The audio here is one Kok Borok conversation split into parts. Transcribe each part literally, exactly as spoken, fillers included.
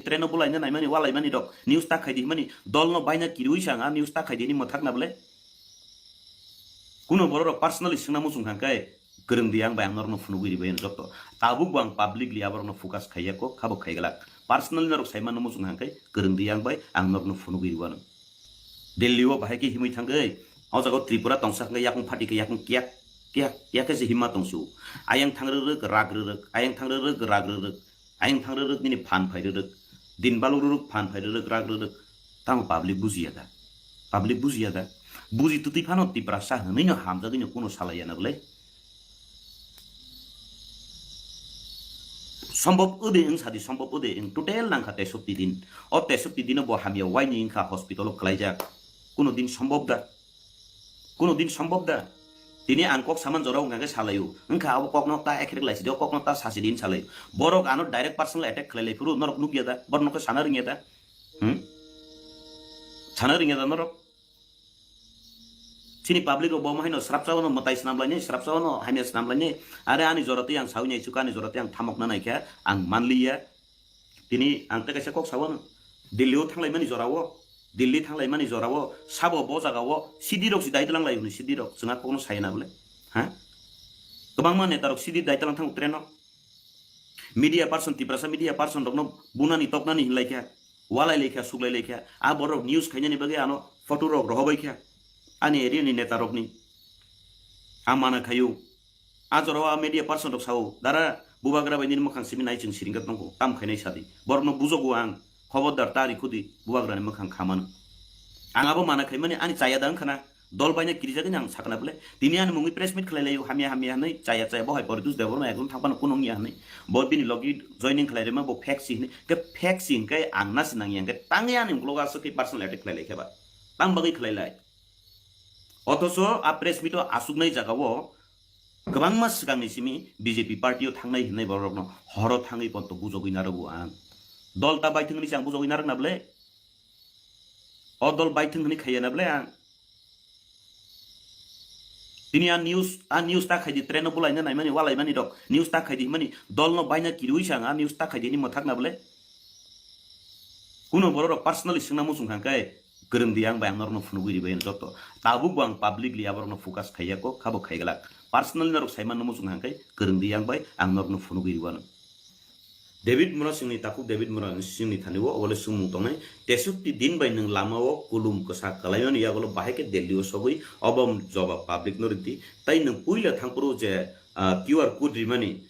train no bulaina naimani, walaimani rok news ta khaidi himani, dol no baina kirui sa ang a news ta khaidi ni mwthak na bole. Kuno borok rok personally swngna muchung kha khe, kwrwng di ang bai ang norok no phunugwi ribai ano jotto. Tabuk bo ang publicly aborok no focus khaiya kok, khabo khaiglak. Personally norok sai mano muchung kha khe, kwrwng di ang bai ang norok no phunugwi riwano. Delhi o bahai khe himwi thangwi, o jaga o Tripura tongsa hwnkhe yakung phati khe yakung kiyak, kiyak, kiyak khe se himma tongsu. Ayang thang rwrwk, rak rwrwk, ayang thang rwrwk, rak rwrwk, ayang thang rwrwk, nini phan phai rwrwk, din baluk rwrwk, phan phai rwrwk, rak rwrwk. Tamo public bujiya da? Public bujiya da? Buji twtwi phano Tiprasa hwnwi no hamjagwi no kuno salaiya na bwle? Sombhob ode wng sadi, sombhob ode wng, total nangkha tesopti din. O tesopti dino bo hamya waini wngkha hospital o kwlaijak. Kuno din sombhob da? Kuno din sombhob da? Tini ang kok saman jorao wngkha khe salaio. Wngkha abo kokno ta ekrek laisidi, o kokno ta sasidi hin salaio. Borok ano direct personal attack khlai lai phuru norok nukya da? Borok nokhe sana rwngya da? Hmm? Sana rwngya da norok? Chini public rok bo haino srapsa no mwtai swnam lainai, srapsa no hamya swnam lainai. Are ani jora twi ang sawi nai chuka, ani jora twi ang thamok na naikha, ang manliya. Tini ang tei kaisa kok sawano. Delhi o thanglaimani jora o, Delhi thanglaimani jora o, sabo bo jaga o, sidi rok si dai tlang lai hwnwi sidi rok chwng a kokno saya na bole. Ha? Kwbangma neta rok sidi dai tlang thango train o. Media person, Tiprasa media person rokno bunani toknani hinlai kha, walai lai kha, suklai lai kha. A borok news khainani bagwi ano photo rok rohobai kha. Ani area ni neta rokni. A mana khayu. A jorao a media person rok sao, "Dara, bubagra bai nini mwkhang simi nai chwng siring khe tongkho, tam khainai sadi. Borokno bujogo ang, khobordar ta rikhudi, bubagrani mwkhang khamano." Ang abo mana khaimani ani chaya da wngkhana, dol baina kirijagani ang sakna bole. Tini ani mungwi press meet khlai laio, hamya hamya hinwi, chaya chaya bo hai Poritus Debbarma ekdom thangphano kuno wngya hinwi. Bo bini logi joining khlai rima bo fake si hinwi. Khe fake si hinkhe ang nasi nangya hinkhe tangwi ani uklogo aswk khe personal attack khlai lai khe ba. Tam bagwi khlai lai. Othocho a press meet o aswknai jagao kwbangma swkangni simi B J P party o thangnai hinwi borokno horo thangwi ponto bujogwi narwgo ang. Dol ta baithwng hinwi se ang bujogwi narwkna bole? O dol baithwng hinwi khaiya na bole ang? Tini a news, a news ta khaidi train no bulaina naimani, walaimani rok news ta khaidi himani, dol no baina kirui sa ang a news ta khaidi ni mwthak na bole? Kuno borok rok personally swngna muchung kha khe, kwrwng di ang bai ang norokno phunugwi ribai ano jotto. Tabuk bo ang publicly aborokno focus khaiya kok, khabo khaiglak. Personally norok sai manno muchung kha khe, kwrwng di ang bai ang norokno phunugwi riwano. David Mura singni takhuk, David Mura singni thani o obole swngmung tongnai. Tesukti din bai nwng lama o kulum kwsa kwlaimani yagulo bahai khe Delhi o sogwi obo jobab public no rwdi. Tai nwng puila thangphuru je, ah, Q R code rimani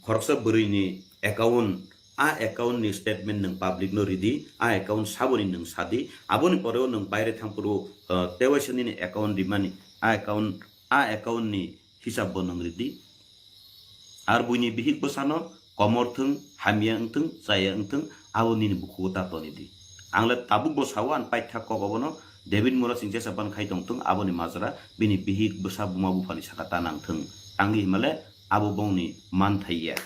khoroksa bwrwini account, a account ni statement nwng public no ridi, a account saboni nwng sadi, aboni pore o nwng baire thangphuru, ah, tewaisa nini account rimani, a account, a account ni hisab bo nwng ridi. Ar buini bihik bwsano komor thwng, hamya wngthwng, chaya wngthwng, abo nini bukhugo ta toni di. Ang le tabuk bo sao, ang paitha kok obono, David Mura sing jesa ban khai tongthwng, aboni majra bini bihik bwsa buma buphani saka ta nangthwng. Tangwi himale abo bongni manthai ya.